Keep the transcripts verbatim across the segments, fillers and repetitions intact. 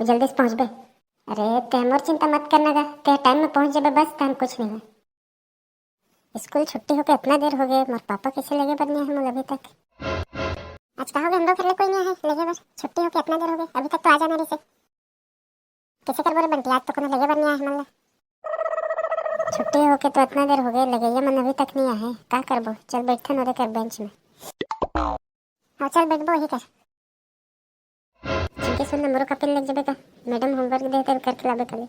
जल्दी से पहुँचबे। अरे, ते मोर चिंता मत करना गा, ते टाइम में पहुँच जाबे, बस तहन कुछ नहीं है। स्कूल छुट्टी होके इतना देर हो गए, मोर पापा कैसे लगे बर नहीं है मोला अभी तक। आज का हो गया, हमरो घर ले कोई नहीं है लगे बर। छुट्टी होके इतना देर हो गए, अभी तक तो आ जाना रही से। कैसे करबो रे बंटी, आज तो कोनो लगे बर नहीं आए हमन ला। छुट्टी होके तो इतना देर हो गए, लगइया मन अभी तक नहीं आए, का करबो? चल बैठन ओदे कर बेंच में। हाँ चल बैठबो वही कर। चिंकी सुन ना, मोरो कॉपी लेके जबे का, मैडम होमवर्क दे तेरे करके लाबे खाली।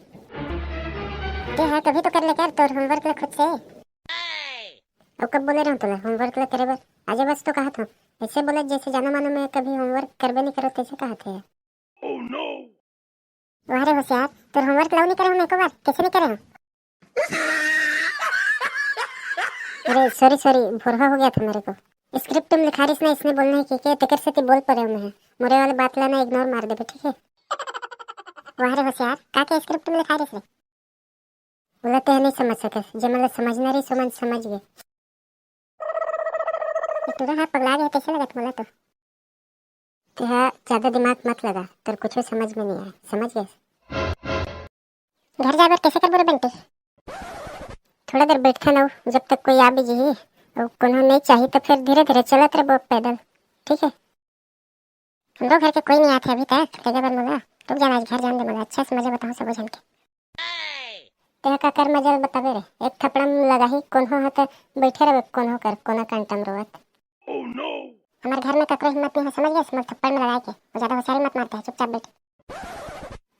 ते हाँ कभी तो कर ले कर तोर होमवर्क ला खुद से। अब कब बोले रहूँ तोला होमवर्क ला करे बर? आजे बस तो कहा था, ऐसे बोला जैसे जाना मानो मैं कभी होमवर्क करबे नहीं करो तैसे कहा थे। वाह रे होशियार, तोर होमवर्क लाऊ नहीं करे हम एको बार, कैसे नहीं करे हम? अरे सॉरी सॉरी, भोरहा हो गया था मेरे को। स्क्रिप्ट में लिखा रहीस ना, इसने बोलना है कि के तेकर सेती बोल पड़े मैं। मोरे वाले बात ला ना इग्नोर मार देबे, ठीक है? वाह रे होशियार, का के स्क्रिप्ट में लिखा रहीस रे? बोला ते नहीं समझ सकस, जे मतलब समझना रही सो मन समझ गए। ये टूरा हा पगला गया कैसे लगत मोला तो। तेहा ज्यादा दिमाग मत लगा, तोर कुछ समझ में नहीं आए, समझ गए? घर जाए बर कैसे करबो रे बंटी? थोड़ा देर बैठते ना, जब तक कोई आ भी जी, और कोनो नहीं चाहिए तो फिर धीरे धीरे चलत रहबो पैदल, ठीक है? हमरो घर के कोई नहीं आथे अभी तक, तेकर बर मोला रुक जाना, आज घर जान दे मोला, अच्छा से मजे बताओ सबो झन के। तेहा का कर मजा बताबे रे, एक थपड़ा में लगाही, कोनो ह त बैठे रहे, कोनो कर, कोना कांटा में रोवत। हमारे घर में ककरो हिम्मत नहीं है, समझ गए, मोला थप्पड़ में लगाए के, वो ज्यादा होशियारी मत मारते हैं, चुपचाप बैठ।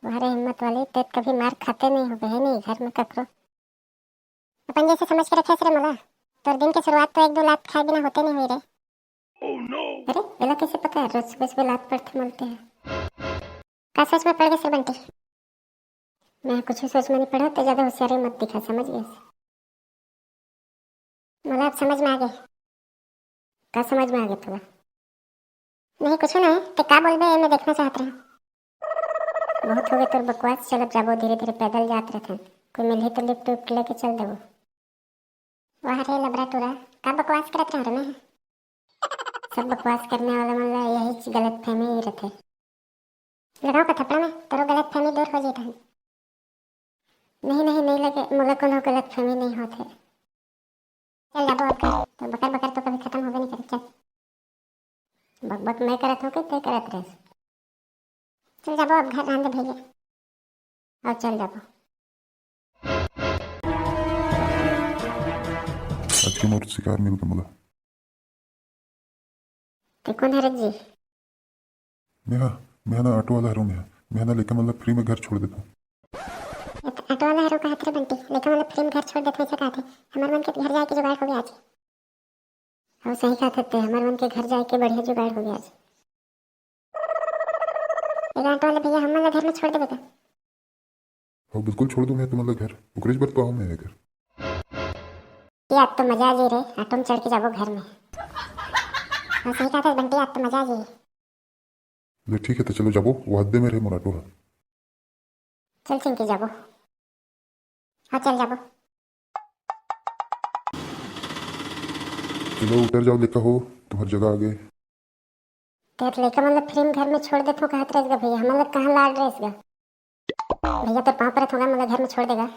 वाह रे हिम्मत वाली, ते कभी मार खाते नहीं हो बहनी घर में ककरो। अपन जैसे समझ के रखे रे मोला, तोर दिन के शुरुआत तो एक दो लात खाए बिना होते नहीं हुई रे। अरे, एला कैसे पता है? रोज सुबह सुबह लात पड़थे बोलते हैं। का सोच में पड़ गए सिर बंटी? मैं कुछ सोच में नहीं पड़ा, ते ज्यादा होशियारी मत दिखा, समझ गए? मोला अब समझ में आ गए। का समझ में आ गए तोला? नहीं, कुछ नहीं, ते का बोलबे, मैं देखना चाहत रहे। बहुत हो गए तोर बकवास, चल अब जाबो, धीरे धीरे पैदल जात रहथन, कोई मिलही तो लिफ्ट उफ्ट लेके चल देबो। वाह रे लबरा टूरा, का बकवास करत रहे रे मैं? सब बकवास करने वाला मन ला यही गलत फहमी ही रहते। लगाओ का थपड़ा में, तोरो गलत फहमी दूर हो जाता है। नहीं नहीं, नहीं लगे, मोला कोनो गलत फहमी नहीं होते। चल जाबो अब घर, तो बकर बकर तो कभी खत्म होबे नहीं करे। चल। बक बक मैं करत हूँ कि ते करत रहे? चल जाबो अब घर, रहने दे भैया। और चल जाबो। आज के मोर शिकार मिल के मोला। ते कौन है रे जी? मेहा, मेहा ना ऑटो वाला हरो मेहा। मेहा ना लइका मन ला फ्री में घर छोड़ देता। ऑटो वाला हरो कहत रे बंटी, लइका मन ला फ्री में घर छोड़ देता, ऐसा कहत है। हमार मन के घर जाए के जुगाड़ हो गया आज। हाँ, सही कहत हस ते, हमर मन के घर जाए के बढ़िया जुगाड़ हो गया आज। ए ऑटो वाले भैया, हमन ला घर में छोड़ देबे का? हाँ, बिल्कुल छोड़ दूँ मैं तुमन ला घर, ओकरेच बर तो आऊँ मैं घर। ये आज तो मजा आ जाई रे, ऑटो में चढ़ के जाबो घर में। हाँ, सही कहत हस बंटी, आज तो मजा आ जाई। ले ठीक है, तो चलो जाबो, वो हद्दे में रहे मोर ऑटो हा। चल चिंकी जाबो। हाँ चल जाबो। चलो उतर जाओ, लइका हो, तुम्हार जगह आ गए। तेरे लइका मन ला फ्री में घर में छोड़ देथो कहत रहेस गा भैया, हमन ला कहाँ लाड रहेस गा? भैया तोर पाँव परत हों गा, मोला घर में छोड़ देगा।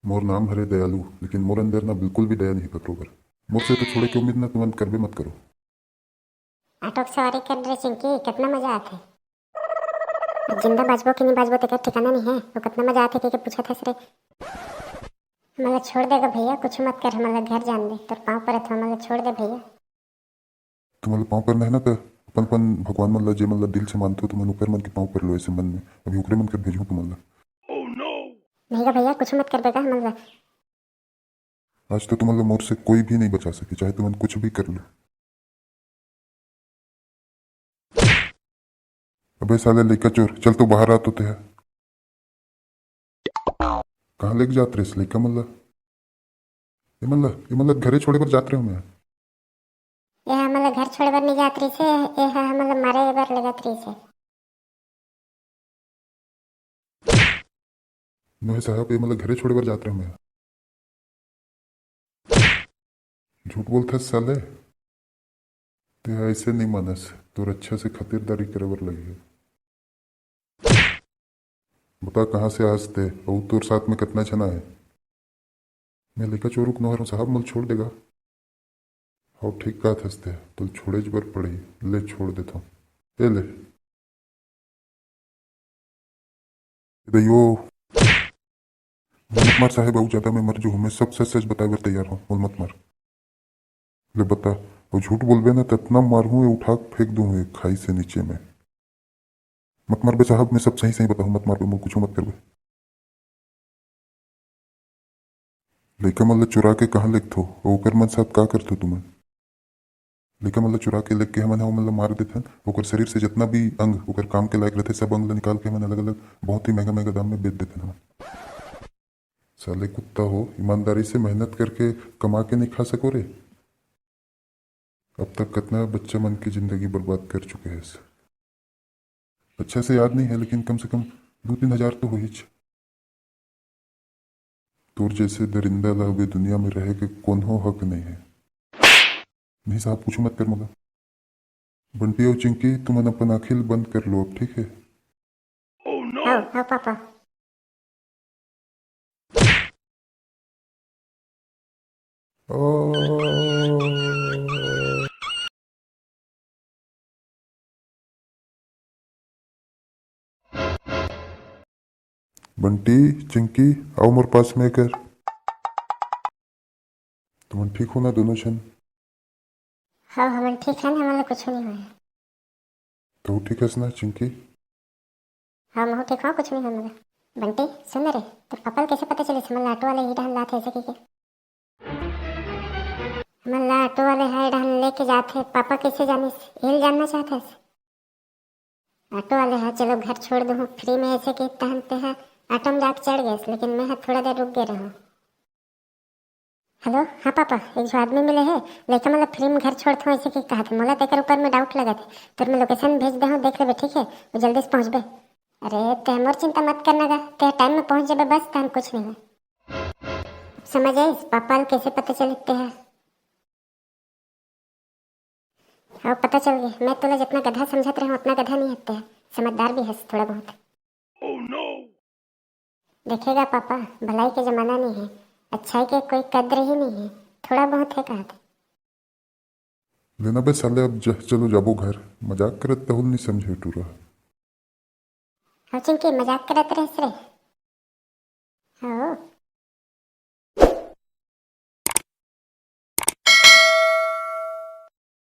मोर नाम हरे दयालु, लेकिन मोर अंदर ना बिल्कुल भी दया नहीं ककरो बर। मोर से तो छोड़े के उम्मीद ना तुमन करबे मत करो। ऑटो के सवारी कर रे चिंकी, कितना मजा आथे। जिंदा बाजबो कि नहीं बाजबो तेकर ठिकाना नहीं है, तो कितना मजा आथे के, के पूछत हस रे। हमन ला छोड़ देगा भैया, कुछ मत कर, हमन ला घर जान दे, तोर पाँव परत हों, हमन ला छोड़ दे भैया। तुमन ला पाँव परना है ना, तो अपन अपन भगवान मन ला, जे मन ला दिल से मानथो, तुमन ओकर मन के पाँव पर लो ऐसे मन में। अभी ओकरे मन कर भेजहूँ तुमन ला। नहीं गा भैया, कुछ मत करबे का हमन ला। आज तो तुमन ला मोर से कोई भी नहीं बचा सके, चाहे तुमन कुछ भी कर लो। अबे साले लइका चोर, चल तो बाहर आ तो तेहा। कहाँ लेके जात रहिस लइका मन ला? ए मन ला, ए मन ला घरे छोड़े बर जात रहे हों मैं। ए हमन ला घर छोड़े बर नहीं जात रहिस हे, ए ह हमन ला मारे बर ले जात रहिस हे। नोहे साहब, ए मन ला घरे छोड़े बर जात रहे हों मैं। झूठ बोलथस साले। ते ऐसे नहीं मानस, तोर अच्छा से खातिरदारी करे बर लगही। बता, कहाँ से आस ते? अउ तोर साथ में कतना झना हे? मैं लइका चोरुक नोहर हूँ साहब, मोल छोड़ देगा। हव, ठीक कहत हस ते, तोल छोड़ेच बर पड़ही। ले, छोड़ देथों। ए ले। ए दइयो। मत मार साहेब, अउ ज्यादा मैं मर जहूँ। मैं सब सच सच बताए बर तैयार हूँ, मोल मत मार। ले बता, अउ झूठ बोलबे ना, ततना मारहूँ, ए उठा के फेंक दूँ ए खाई से नीचे में। मत मारबे साहब, मैं सब सही सही बताहूँ, मत मारबे, मोर कुछू मत करबे। लइका मन ला चुरा के कहाँ लेगथो, अउ ओकर मन साथ का करथो तुमन? लइका मन ला चुरा के लेग के हमन ह ओमन ला मार देथन। ओकर शरीर से जतना भी अंग ओकर काम के लायक रहिथे, सब अंग ला निकाल के हमन अलग-अलग बहुत ही महंगा-महंगा दाम में बेच देथन हमन। साले कुत्ता हो, ईमानदारी से मेहनत करके कमा के नहीं खा सको रे? अब तक कतना बच्चा मन के जिंदगी बर्बाद कर चुके हस। अच्छा से याद नहीं है, लेकिन कम से कम दू तीन हजार तो होहिच। तोर जैसे दरिंदा ला अब ए दुनिया में रहे के कोनो हक नहीं है। नहीं साहब, कुछ मत कर मोला। बंटी अउ चिंकी, तुमन अपन आँखी ल बंद कर लो अब, ठीक है? हाँ, हाँ पापा। बंटी, चिंकी, आओ मोर पास में कर। तुमन ठीक हो ना दोनों झन? हाँ, हमन ठीक हन, हमन ला कुछू नहीं होय। तू ठीक हस ना चिंकी? हाँ, महूँ ठीक हूँ, कुछू नहीं होय मोला। बंटी, सुन ना रे, तोर पापा ला कैसे पता चलिस हमन ला ऑटो वाले ही डहन लात हे ऐसे कहिके? हमन ला ऑटो वाले हा ए डहन लेके जात हे, पापा कैसे जानिस, एल जानना चाहत हस? ऑटो वाले हा चलो घर छोड़ दूँ फ्री में ऐसे के, तहन ते हा ऑटो में जाके चढ़ गए, लेकिन मैं हा थोड़ा देर रुक गए रहूँ। हेलो, हाँ पापा, एक झो आदमी मिले हे, लइका मन ला फ्री में घर छोड़थों ऐसे के कहत हे। मोला तेकर ऊपर में डाउट लगत हे। तोर मैं लोकेशन भेज दे हूँ, देख लेबे, ठीक है? वो जल्दी से पहुँचबे। अरे, ते मोर चिंता मत करना गा, ते टाइम में पहुँच जाबे बस, तहन कुछ नहीं है। समझ आइस, पापा ला कैसे पता चलिस ते हा? हाँ, पता चल गए। मैं तोला जितना गधा समझत रहे उतना गधा नहीं हत्ते है, समझदार भी हस थोड़ा बहुत। देखेगा पापा, भलाई के जमाना नहीं है, अच्छाई के कोई कद्र ही नहीं है, थोड़ा बहुत है कहत। लेना बे साले, अब ज-, चलो जाबो घर। मजाक करत तहुल नहीं समझे टूरा। हाँ चिंकी, मजाक करत रहे रे। हाँ,